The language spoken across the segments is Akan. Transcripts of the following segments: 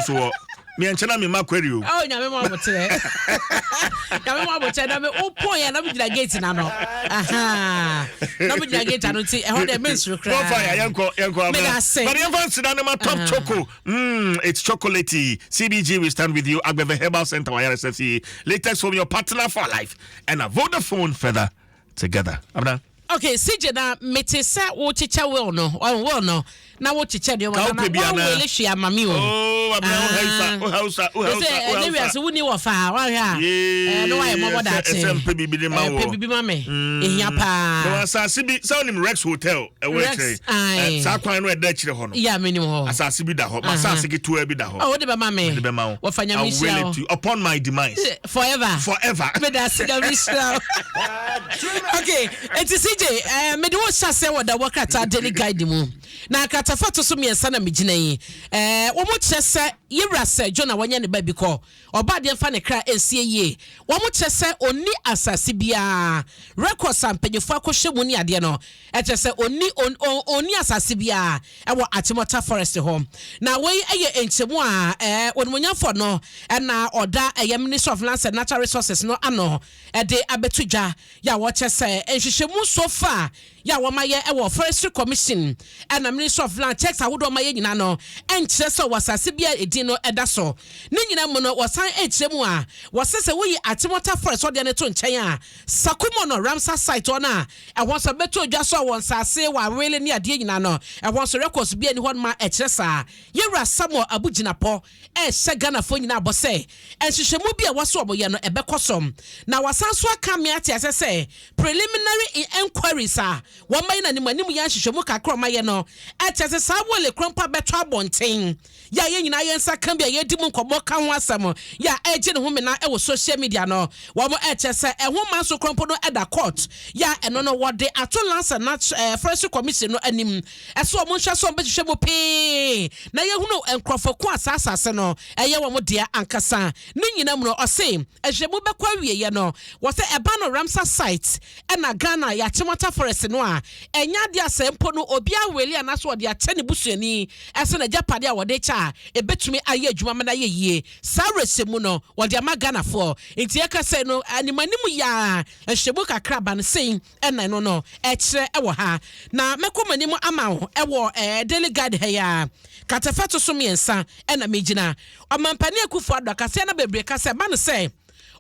So wɔ meɛnkyɛ na mema query o. Oh, Nyame mo abotrɛ. Nyame mo abotrɛ na me wopɔn yɛ na me gyina gate na no. Aha. Na me gyina gate ano nti ɛhɔ deɛ mensuro koraa. Bɔfa ya yɛnkɔ yɛnkɔ abena. But yɛmfa nseda no ma Top Choco. It's chocolatey. CBG, we stand with you. Agbeve Herbal Center wayare sɛ Latest from your partner for life. And a Vodafone further together. Abena. Okay, CJ, na mete sɛ wokyekyɛ will no, ɔn will no na wokyekyɛ nneɛma na na wɔn wele hwee ama mi o. Oh, abena wo hausa, wo hausa, wo hausa, wo hausa. Ɛne wiase wuni wɔ fa, wahwɛ a. Yee, ne wayɛ mɔbɔ daakye. Ɛsɛ mpɛ biribi de ma wɔ. Pɛ biribi ma me. Ehia paa. Na asase bi, sɛ wonim Rex Hotel ɛwɔ akyire. Saa kwan no ɛda akyire hɔ no. Yeah, menim hɔ. Asase bi da hɔ. Ma asase ketewa bi da hɔ. Oh, wode bɛma me. Wode bɛma wo. Wɔfa Nyame nhyira wo. Upon my demise. Forever. Forever. Meda ase, Nyame nhyira wo. Okay, eti CJ, mede wo hyɛ aseɛ wɔ dawɔ krataa Daily Guide mu. Na kratafa to so mmiɛnsa na megyina yi. Wɔn kyerɛ sɛ yɛwura sɛ John a wanya ne ba bi kɔ. Ɔba adeɛ mfa ne kra nsie yie. Wɔn kyerɛ sɛ ɔnni asase biara. Records a mpanyinfoɔ akɔhwɛ mu ne adeɛ no, ɛkyerɛ sɛ ɔnni ɔnni asase biara ɛwɔ Achimota Forest hɔ. Na wei yɛ nkyɛmu a onimuonyamfoɔ no ɛna ɔda ɛyɛ Ministry of Lands and Natural Resources no ano de abɛto dwa yɛ a wɔkyɛ sɛ nhwehwɛmu so far yɛ a wɔayɛ wɔ Forestry Commission ɛna Ministry of Land checks ahodoɔ wɔayɛ nyinaa no nkyerɛ sɛ wɔ asase bi a edin no da so. Ne nyinaa mu no wɔsan kyerɛ mu a wɔsɛ sɛ woyi Achimota Forest hɔ deɛ no to nkyɛn a Sakumono Ramsar Site hɔ no a ɛhɔ nso bɛtɔ dwa so a wɔ nsase wɔ awele ne adeɛ nyinaa no ɛhɔ nso records bi ani hɔ no ma ɛkyerɛ saa. Yɛwura Samuel Abu Jinapor ɛrehyɛ Ghanafoɔ nyinaa bɔ sɛ nhwehwɛmu bi a ɛwɔ so wɔyɛ no ɛbɛkɔ so. Na wasan so aka me ate asɛ sɛ preliminary enquiries a wɔmayɛ no anim anim yɛ nhwehwɛmu kakra ɔmayɛ no ɛkyɛ sɛ saa wɔle korɔmpa bɛtɔ abɔnten yɛ a yɛn nyinaa yɛn nsa ka bi a yɛdi mu nkɔmmɔ ka ho asɛm yɛ a ɛgye ne ho mena ɛwɔ social media no, wɔn ɛkyɛ sɛ ɛho ma nso korɔmpo no ɛda court yɛ a ɛno no wɔde ato Lands and Forestry Commission no anim ɛso wɔn nhwɛ so wɔn bɛhwehwɛ mu pii na yɛhunu nkurɔfoɔ a saa asase no ɛyɛ wɔn dea ankasa. Ne nyinaa mu no ɔse ɛhwɛmu bɛkɔ awieɛ no wɔsɛ ɛba no Ramsar Site ɛna Ghana yɛakyemɔta forest no a ɛnya adeɛ asɛ mpo no obi awele anaasɛ wɔde akyɛ ne busuani ɛsɛ n'agyapadeɛ a wɔde kyɛ a ɛbɛtumi ayɛ adwuma ma no ayɛ yie. Saa rɛhyɛ mu no wɔde ama Ghanafoɔ nti yɛka sɛ no animanim yɛ a nhwɛmu kakra ba no sei ɛna ɛno no ɛkyerɛ ɛwɔ ha. Na mɛkɔ m'anim ama wo ɛwɔ Daily Guide ha yi a katafɛ to so mmiɛnsa ɛna megyina. Ɔmampanin Akufo Addo akaseɛ no bebree ka sɛ ba no sɛ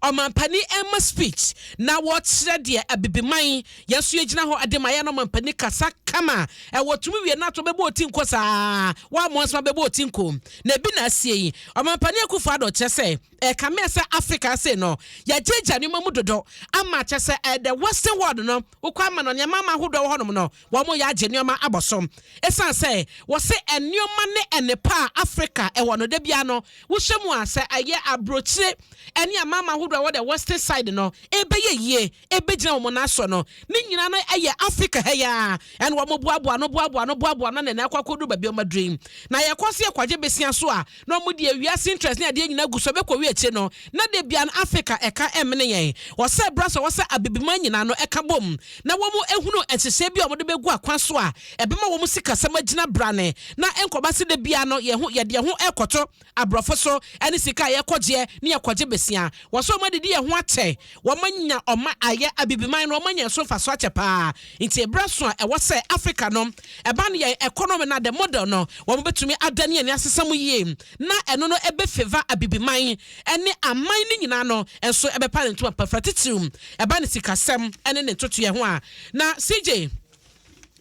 ɔmampanin ɛma speech na wɔkyerɛ deɛ abibiman yɛn nso yɛgyina hɔ ɛde ma yɛn no. Ɔmampanin kasa kama ɛwɔ tumi wie na ato bɛbɔ oti nko saa wɔamoa nso bɛbɔ oti nko na ebi na asie yi. Ɔmampanin Akufo Addo kyerɛ sɛ ɛkame sɛ Africa se no yɛgyegya nneɛma mu dodo ama kyerɛ sɛ the Western world no wokɔ ama no nneɛma ama ahodoɔ wɔ hɔnom no wɔn yɛ agye nneɛma abɔ so ɛsiane sɛ wɔsɛ nneɛma ne nnepa a Africa ɛwɔ no da bia no wohyɛ mu a sɛ ɛyɛ aburokyire ɛne amama ahodoɔ a wɔ the Western side no ɛbɛyɛ yie ɛbɛgyina wɔn nan so no ne nyinaa no ɛyɛ Africa ha yi a ɛna wɔn boaboa no boaboa no boaboa no na ɛna akɔ akɔduru baabi a wɔn aduru yi. Na yɛkɔ so yɛkɔgye besia so a na wɔn de ewiase interest ne adeɛ nyinaa gu so ɛbɛkɔ wi akyire no na de bia no Africa ɛka ɛmene yɛn. Wɔsɛ bra sɛ wɔsɛ abibiman nyinaa no ɛka bom na wɔn ehunu nhyehyɛ bi a wɔde bɛgu akwan so a ɛbɛma wɔn sikasɛm agyina brane na nkɔba se de bia no yɛn ho yɛde yɛn ho ɛkɔto aborɔfo so ɛne sika a yɛkɔgyeɛ ne yɛkɔgye besia. Wɔsɛ wɔn adidi yɛn ho akyɛ, wɔn anya ɔma ayɛ abibiman no wɔn anya so mfa so akyɛ paa nti ebra so a ɛwɔ sɛ Africa no ɛba no yɛn economy na the model no wɔn bɛtumi adane yɛn asesa mu yie na ɛno no ɛbɛ favour abibiman ɛne aman ne nyinaa no nso ɛbɛpa ne ntoma pɛfra titiriw ɛba ne sikasɛm ɛne ne ntotoyɛ ho a. Na CJ,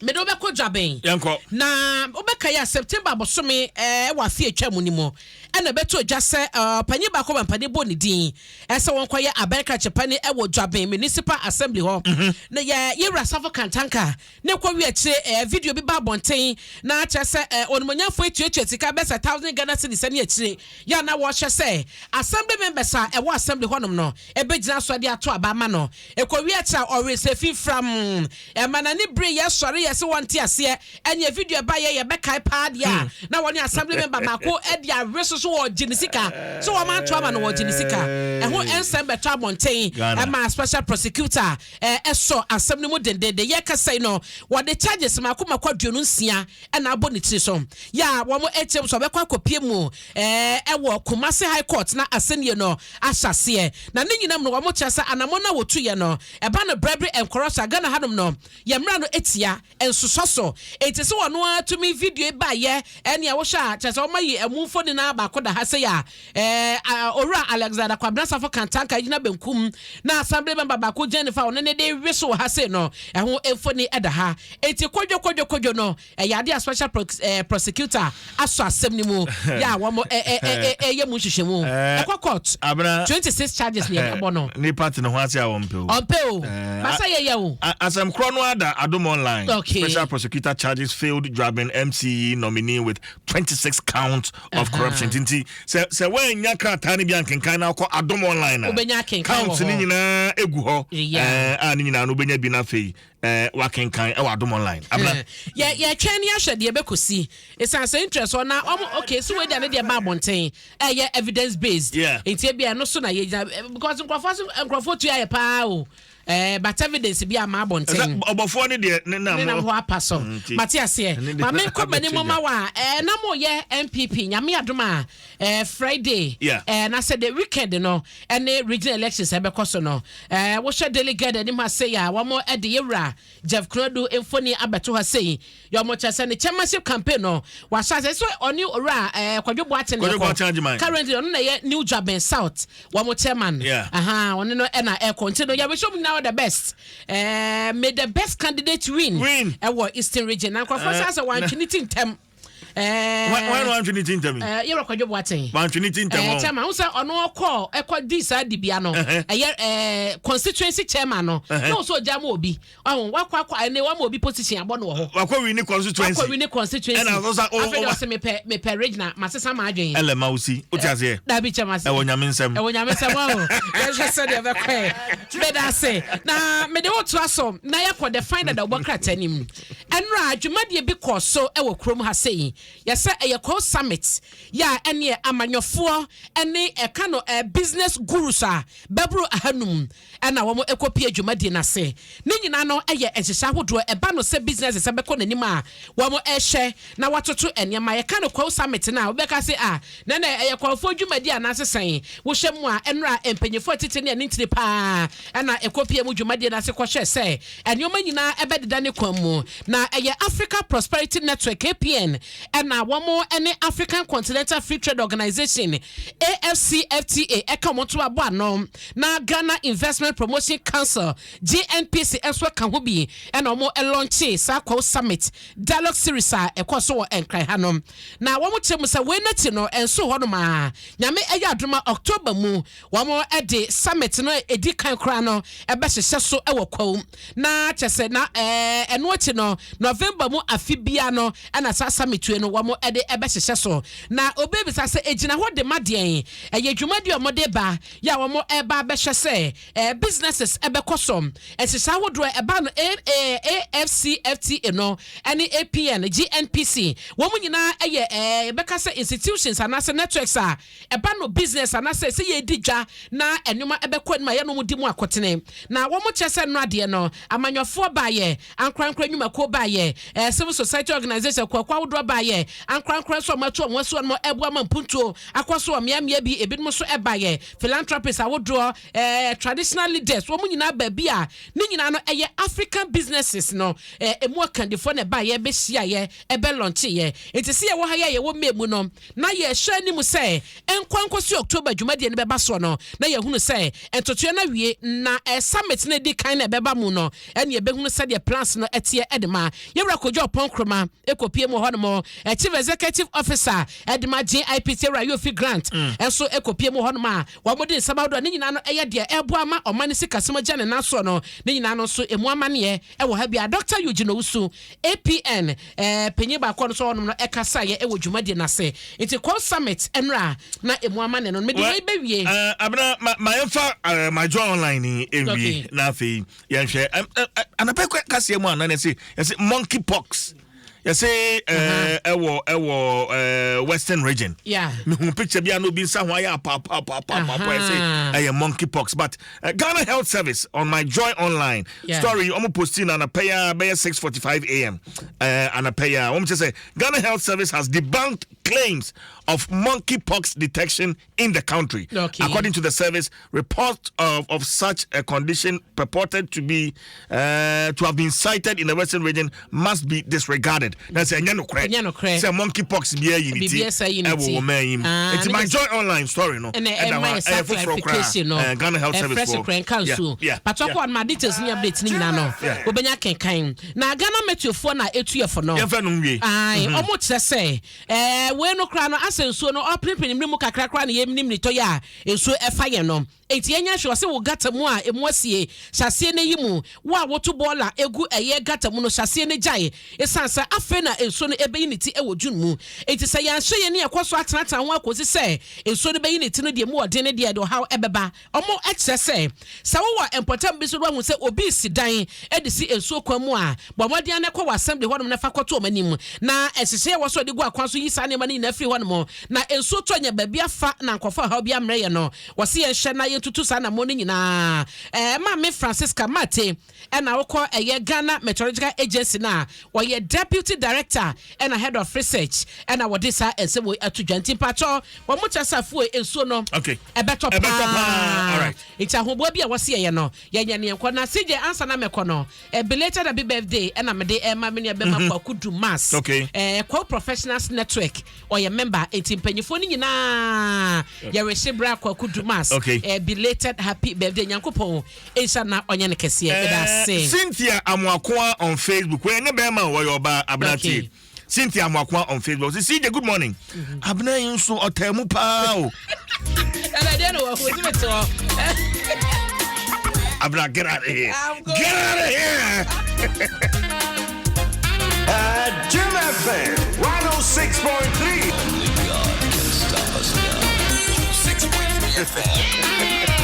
mede wobɛkɔ Dwaben. Yɛnkɔ. Na wobɛka yɛ a September abosome wɔ afe atwa mu no mu ɛna ɛbɛto dwa sɛ ɔpanyin baako mampanin bɔ ne din ɛsɛ wɔnkɔyɛ aban krakyepani ɛwɔ Dwaben Municipal Assembly hɔ na yɛ yɛwura Safo Kantanka ne kɔ wi akyire video bi ba abɔnten na kyerɛ sɛ onimonyamfoɔ etuatua sika bɛsɛ 1,000 Ghana cedis ne akyire yɛ na wɔhyɛ sɛ assembly members a ɛwɔ assembly hɔnom no ɛbɛgyina so de ato aba ama no. Ɛkɔ wi akyire a ɔwe sɛ fifram ɛma n'ani bere yɛ sɔre yɛ. yɛse wɔnte aseɛ. Ɛneɛ video ɛbaeɛ yɛbɛkae paa deɛ a na wɔne assembly member baako de awe so so wɔregye ne sika so wɔn ato ama no wɔregye ne sika. Ɛho nsɛm bɛtɔ abɔnten ɛma special prosecutor ɛsɔ asɛm no mu dendenden. Yɛkasa yi no wɔde charges mako mako 26 ɛna abɔ ne tiri so yɛ a wɔn ɛkyɛm so ɔbɛkɔ akɔpie mu ɛwɔ Kumasi High Court na asɛnnie no ahyɛ aseɛ. Na ne nyinam no wɔn kyerɛ sɛ anamɔ no a wɔtu yɛ no ɛba no bribery and corruption. Ghana hanom no yɛ mmara no etia nsosɔ so, eti sɛ wɔn ara tumi video yi baayɛ ɛne a wɔhyɛ a kyerɛ sɛ wɔn ayi ɛmu mfoni na baako da ha sɛ yɛ a owura Alexander Kwabena Safo Kantanka gyina benkum na assembly member baako gyina nifa, ɔno ne de wi so wɔ ha sei no, ɛho mfoni ɛda ha. Eti kodwo kodwo kodwo no ɛyɛ ade a special prosecutor asɔ asɛm no mu yɛ a wɔn ɛ ɛ ɛyɛ mu nhwehwɛmu ɛkɔ court. Abena. 26 charges ne yɛde abɔ no. Nipa te ne ho ase a wɔmpɛ o. Ɔmpɛ o, masa yɛyɛ o. Asɛm korɔ no ada Adom Online. Special prosecutor charges failed Juaben MCE nominee with 26 counts of corruption. Nti sɛ woanya krataa no bi ankenkan na wokɔ Adom Online a, wobɛnya akenkan wɔ counts hɔ. Ne nyinaa egu hɔ. A ne nyinaa no wobɛnya bi no afei wakenkan ɛwɔ Adom Online. Abena. Yɛtwɛn ne ahwɛ deɛ ɛbɛkɔsi ɛsiane sɛ interest hɔ na ɔmo okay so wei deɛ ne deɛ ba abɔnten ɛyɛ evidence based. Nti ebi ɛno so na yɛgyina because nkurɔfoɔ so nkurɔfoɔ tua yɛ paa o, but evidence bi ama abɔnten. Ɛsɛ ɔbɔfoɔ ne deɛ ne nam ne nam hɔ apa so. Nti mate aseɛ. Ɛne deɛ Ma menkɔ m'anim abɛtwa ma wa na moyɛ NPP Nyame adom a Friday na sɛ the weekend no ɛne regional elections ɛbɛkɔ so no, wohwɛ Daily Guide anim ha sei a, wɔn ɛde yɛwura Jeff Konadu mfoni abɛto ha sei yɛ ɔmo kyerɛ sɛ ne chairmanship campaign no wahyɛ ase so ɔne owura Kwadwo Boakye ne Kwadwo Boakye Agyeman. Currently ɔno na yɛ New Juaben South wɔn chairman. Aha, ɔne no ɛna ɛkɔ, nti no yɛbɛhyɛ ɔmo nyinaa the best, may the best candidate win. Win. Ɛwɔ Eastern Region na nkurɔfoɔ sɛ wantwe ne ti ntɛm. Wɔn wantwe ne ti ntɛm yi? Yɛwura Kwadwo Boakye. Wantwe ne ti ntɛm ɛɛ ɔ. Chairman n sɛ ɔno ɔkɔ ɛkɔ di saa dibea no ɛyɛ constituency chairman no na ɔsɔ ɔgya mu obi ɔhun wakɔ akɔ ɛnɛ wɔn obi position abɔ no wɔ hɔ. Wakɔ win ne constituency. Wakɔ win constituency. Ɛna ɔsɔ sa afei de ɔsɛ mepɛ regional ma sesa ma adwene. Ɛlɛ ma wosi o ti aseɛ. Dabi kyɛ ma se. Ɛwɔ Nyame nsɛm. Ɛwɔ Nyame nsɛm ɔho, yɛhwɛ sɛdeɛ ɛbɛkɔɛ. Meda ase na mede wo toa so na yɛkɔ the find da wobɔ krataa nim. Ɛnora dwumadie bi kɔɔ so ɛwɔ kurom ha sei, yɛsɛ ɛyɛ Kwawu Summit yɛ a ɛneɛ amanyɔfoɔ ɛne ɛka no business gurus a bɛboro 500 ɛna wɔn ɛkɔpie dwumadie no ase. Ne nyinaa no ɛyɛ nhyehyɛ ahodoɔ ɛba no sɛ business sɛ bɛkɔ n'anim a wɔn ɛhyɛ na watoto nneɛma. Yɛka no Kwawu Summit no a, wobɛka se a na ɛyɛ Kwawufoɔ dwumadi anaasɛ sɛn? Wohyɛ mu a, ɛnora mpanyinfoɔ atete ne ɛne ntiri paa ɛna ɛkɔpie mu dwumadie no ase kɔhwɛ sɛ nneɛma nyinaa ɛbɛdeda ne kwan mu. Na ɛyɛ Africa Prosperity Network, APN, ɛna wɔn ne African Continental Free Trade Organization, AfCFTA, ɛka wɔn to abɔ ano na Ghana Investment Promotion Council, GNPC, nso ka ho bi ɛna wɔn ɛlaunche saa Kwawu Summit Dialogue Series a ɛkɔ so wɔ Nkran ha no. Na wɔn kyerɛ mu sɛ wei n'akyi no nso hɔnom a Nyame ɛyɛ adoma October mu wɔn ɛde summit no edi kan koraa no ɛbɛhyehyɛ so ɛwɔ Kwawu na kyɛ sɛ na ɛno akyi no November mu afi bia no ɛna saa summit wei no wɔn ɛde ɛbɛhyehyɛ so. Na obi bisa sɛ egyina hɔ de ma deɛn? Ɛyɛ dwumadi a wɔde ba yɛ a wɔn ɛba abɛhwɛ sɛ businesses ɛbɛkɔ so, nhyehyɛ ahodoɔ ɛba no AFCFTA no ɛne APN, GNPC, wɔn nyinaa ɛyɛ yɛbɛka sɛ institutions anaasɛ networks a ɛba no business anaasɛ sɛ yɛdi dwa na nneɛma ɛbɛkɔ anim a yɛn di mu akɔtene. Na wɔn kyerɛ sɛ nnora adeɛ no amanyɔfoɔ baayɛ, ankorankora nnwumakuo baayɛ, civil society organisation kuakuo ahodoɔ baayɛ, ankorankora nso a wɔn atu wɔn aso wɔn ɛboa ma mpuntuo akɔ so wɔ mmeammea bi, ebinom nso ɛbaayɛ, philanthropists ahodoɔ, traditional leaders, wɔn nyinaa baabi a ne nyinaa no ɛyɛ African businesses no emu akandifoɔ na ɛbaayɛ bɛhyia yɛ ɛbɛ launche yɛ. Nti sɛ yɛwɔ ha yɛ a yɛwɔ mmea mu no na yɛhyɛ anim sɛ nkwa nkɔsi October dwumadie no bɛba soɔ no na yɛhunu sɛ ntotoeɛ no awie na summit no edi kan na ɛbɛba mu no ɛne yɛbɛhunu sɛdeɛ plans no ɛteɛ. Ɛde ma yɛwura Kodwo Ɔpɔn Kroma ɛkɔpie mu hɔ nom, chief executive officer ɛde ma GIPC, wura Yofi Grant, ɛnso ɛkɔpie mu hɔ nom a wɔn de nsɛm ahodoɔ ne nyinaa no ɛyɛ deɛ ɛboa ma ɔman ne sikasɛm agya ne nan soɔ no ne nyinaa no nso emu amaneɛ ɛwɔ ha bi a Dr Eugene Owusu, APN panyin baako no nso hɔnom no ɛkasaeɛ ɛwɔ dwumadie n'ase. Nti Kwawu Summit ɛnra na emu amaneɛ no mede wei bɛwie. Abena, ma yɛmfa My Joy Online ni ɛnwie na afei yɛnhwɛ anapɛ kaseɛ mu a na ne sɛ yɛsɛ Yɛsɛ monkey pox, yɛsɛ ɛwɔ Western Region. Mehu picture bi a na obi nsa ho ayɛ apaapaapaapaapa. Yɛsɛ ɛyɛ monkey pox, but Ghana Health Service on My Joy Online story ɔmo posti na anapɛ yi a bɛyɛ 6:45 a.m. Anapɛ yi a wɔn kyerɛ sɛ Ghana Health Service has debunked claims of monkeypox detection in the country. According to the service, report of such a condition purported to have been sighted in the Western Region must be disregarded. That's a Ɛnyɛ nokorɛ. Sɛ monkeypox bi ayi ne ti Biribi asa yi ne ɛwɔ ti. wɔn man yi mu. Ah, Nti ne My bɛ- Joy Online story no ɛnɛ ɛda ɛma hɔ a, yɛ sa ɛyɛ foforɔ clarification no. koraa. Ghana Health Service ɛfrɛ foɔ. kora nka nsuo patɔkɔ anoma details ne update ne nyinaa no wobɛnya kenkan na Ghana Meteofoɔ na ɛtu yɛfo no. Yɛmfɛ no nwie. Ae, ɔmo kyerɛ sɛ wei no koraa no asɛ nsuo no ɔpenepene mmiri mu kakra koraa na yɛnim ne tɔ yɛ a nsuo ɛfa yɛn no, enti yɛnya hwɛ ɔsɛ wo gutter mu a ɛmu asie hyɛaseɛ no yi mu, wo a woto bɔɔla egu ɛyɛ gutter mu no, hyɛaseɛ no gyae, ɛsiane sɛ afei na nsuo no ɛbɛyi ne ti ɛwɔ June mu. Enti sɛ yɛanhyɛ yɛn ne yɛkɔ so atenatena ho akɔsi sɛ nsuo no bɛyi ne ti no deɛ mu ɔden ne deɛ de ɔhaw ɛbɛba. Ɔmo ɛkyerɛ sɛ sɛ wowɔ mpɔtam bi so no wahu sɛ obi si dan ɛde si nsuo kwan mu a, bɔ mmɔden na kɔ wɔ assembly hɔnom na fa kɔto ɔmo anim na ɛhyehyɛ wɔ so ɔde gu akwan so yi saa nneɛma no nyinaa firi hɔnom na nsuo tɔ nya baabi afa na nkɔfo ɔhaw bi ammerɛ yɛ no. Wɔsi yɛnhyɛ na yɛntutu saa namɔ no nyinaa. Maame Francisca Mate ɛna wokɔ ɛyɛ Ghana Meteorological Agency na wɔyɛ deputy director ɛna head of research ɛna wɔde saa ɛnsɛm wɔ ato dwa. Nti mpakyɛw, wɔn mo kyerɛ sɛ afuo nsuo no ɛbɛtɔ Ɛbɛtɔ paa. paa. Nti ahoboa bi a wɔsi yɛyɛ no, yɛnyɛ ne yɛnkɔ na CJ ansa na mɛkɔ no, belated happy birthday ɛna mede ɛma me nua bɛma Kwaku Dumas. Kwaku Professionals Network, ɔyɛ member, nti mpanyinfoɔ no nyinaa yɛrehye bra Kwaku Dumas. Belated happy birthday, Nyankopɔn nhyɛ na ɔnyɛ no kɛseɛ. Meda ase. Cynthia Amoakoa on Facebook. Wei ne bɛrima a wɔyɛ ɔbaa Abenate. Cynthia Amoakoa on Facebook. Ɔsɛ, "CJ, good morning. Abena yi nso ɔtaa mu paa o." Ɛnɛ deɛ no wɔ ho ti mi te hɔ. Abena, get out of here. I'm going. Get out of here. Jim FM 106.3. Only God can stop us now. 6.3 FM.